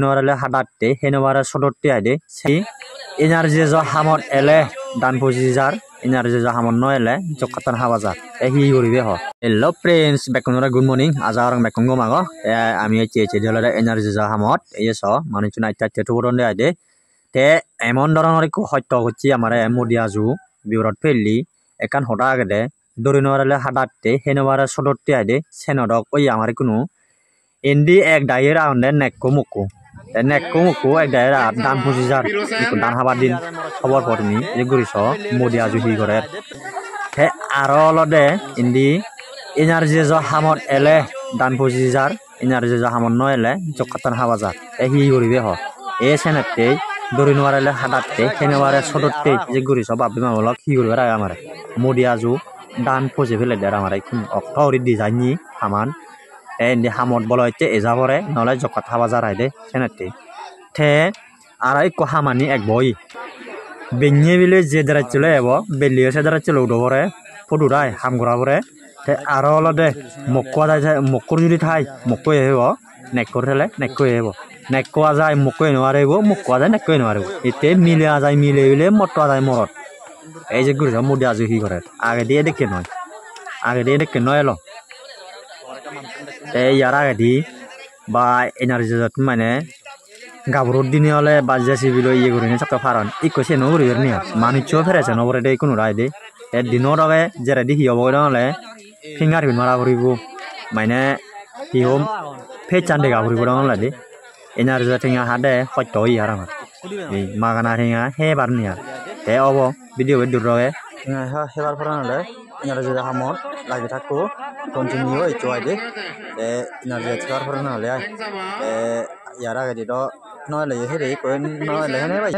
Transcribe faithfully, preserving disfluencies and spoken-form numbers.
Nw parle hadatte, hei nw pare sodotte aide. Se N R G S o hamot ele dan puji jar, N R G S o hamot nw ele jokkattan haba jar. Te hi guribe ho? Hello friends, bekkunore good morning. Aja gorong bekkun gom ago. Te ami ecche ecche de olode N R G S o hamot. Ei so manuchun atte atte tubodonde aide. Te emon doronor ekko hosto gocche amare Modi aju biborot pelli ekkan hoda agede. Duri nw parle hadatte, hei nw pare sodotte aide, senodok oye amar ikkunu. Indi ek dagi agonde nekko mukko. Te nekko mukko ek dagi agon, dan puji jar. Ikko dan habar din hobor por tumi, je guri so Modi aju hi gorer. Te aro olode indi N R G S o hamot ele dan puji jar, N R G S o hamot nw ele jokkattan haba jar. Te hi guribe ho? E senette duri nw parle hadatte, hei nw pare sodotte, je guri so bap bhei ma bon lok, hi guribar age amare? Modi aju dan puje pele der amare, ikkunu okto guri di jai ni haman. Te indi hamot bolo ecche eja pore, nw ole jokkat haba jar aide senette. Te aro ekko hamani ek boi. Benne bile je dress-ot ebo, belleyo se dress-ot udo pore, pudut ai ham gora pore. Te aro olode mokko ajai, mokkur juri thai, mokko ye ebo, nekkor thele nekko ye ebo. Nekko ajai mokko ye nw parebo, mokko ajai nekko ye nw parebo. Ette mile ajai mile bile, morotto ajai morot. Ei je guri so Modi aju hi gorer. Agedi edekke noi. Agedi edekke noi elo. Te iyar agedi ba N R G S-ot mane gabur dinei ole ba J C B loi iye gurinei sokke paron. Ikko siyen nw guribar ni ar. Manuccho present obo de ikkunu rai de. Te dino doge jeredi hi obo hobor nw pang ole fingerprint mara puribo. Mane hi hom, pechan dega puribo dong ole de. N R G S o tenga hade hosto oye ar amar. Ei magana tenga hebar ni ar. Te obo video be dur roge. Tenga ha hebar poran ole N R G S o hamot lagi thakko, continue oi eccho aide. Te N R G S o hebar poran ole ai. Te iyar agedi do nw ele ye here ikko nw ele hene bai.